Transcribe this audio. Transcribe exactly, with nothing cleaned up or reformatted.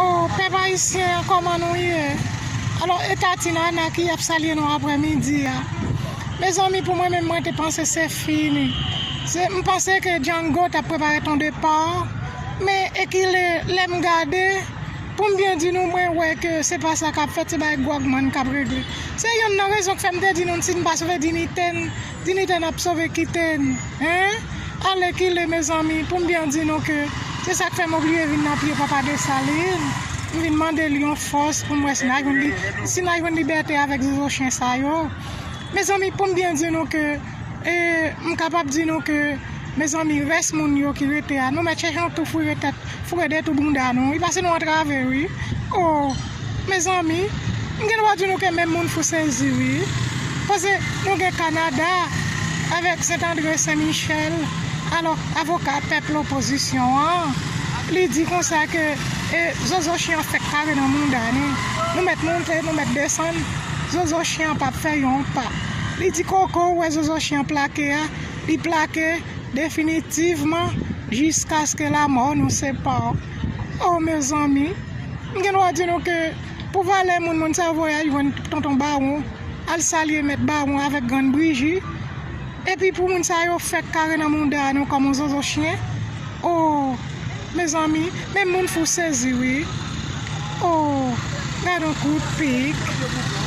Oh, pèp ayisyen an, kòman nou ye? Alò, e Tati Nana ki ap salye nou aprè midi a. Mezanmi, pou mwen menm, mwen te panse se fini. Se, m panse ke Django t ap prepare ton depa. Men, e ki lè, lè m gade, pou m byen di nou, mwen wè ke se pa sa k ap fèt, se bay Gwagman k ap regle. Se yonn nan rezon k fè m te di nou, si n pa sove dinite n, dinite n ap sove kite n. Hein? Alèkile, mezanmi, pou m byen di nou ke se sa k fè m oblije vin nan pye Papa Desalin. M vin mande l yon fòs pou m wè si n a jwenn li, si n a jwenn libète avèk zozo chen sa yo. Mezanmi, pou m byen di nou ke, e, m kapab di nou ke, mezanmi, rès moun yo ki rete a, nou mèt chèche yon twou foure tèt, foure de twou bounda nou. Li pase nou atravè, wi. Oh, mezanmi, m gen dwa di nou ke menm moun fou sezi, wi. Paske nou gen Kanada avèk Sentandre, Sen Michèl. Alò, avoka pèp lopozisyon an, li di konsa ke, e, zozo chen an fèk kare nan mounda nou. Nou mèt monte, nou mèt desann, zozo chen an p ap fè yon pa. Li di koko ou wè zozo chen an plake a, li plake definitivman jiskaske lamò nou separe. Oh, mezanmi, m gen dwa di nou ke pou valè moun, moun sa yo voye al jwenn tonton Bawon, al salye mèt Bawon avèk grann Briji. Epi pou moun sa yo fèk kare nan mounda nou kòm yon zozo chen. Oh, mezanmi, menm moun fou sezi, wi. Oh, gad yon kout pik.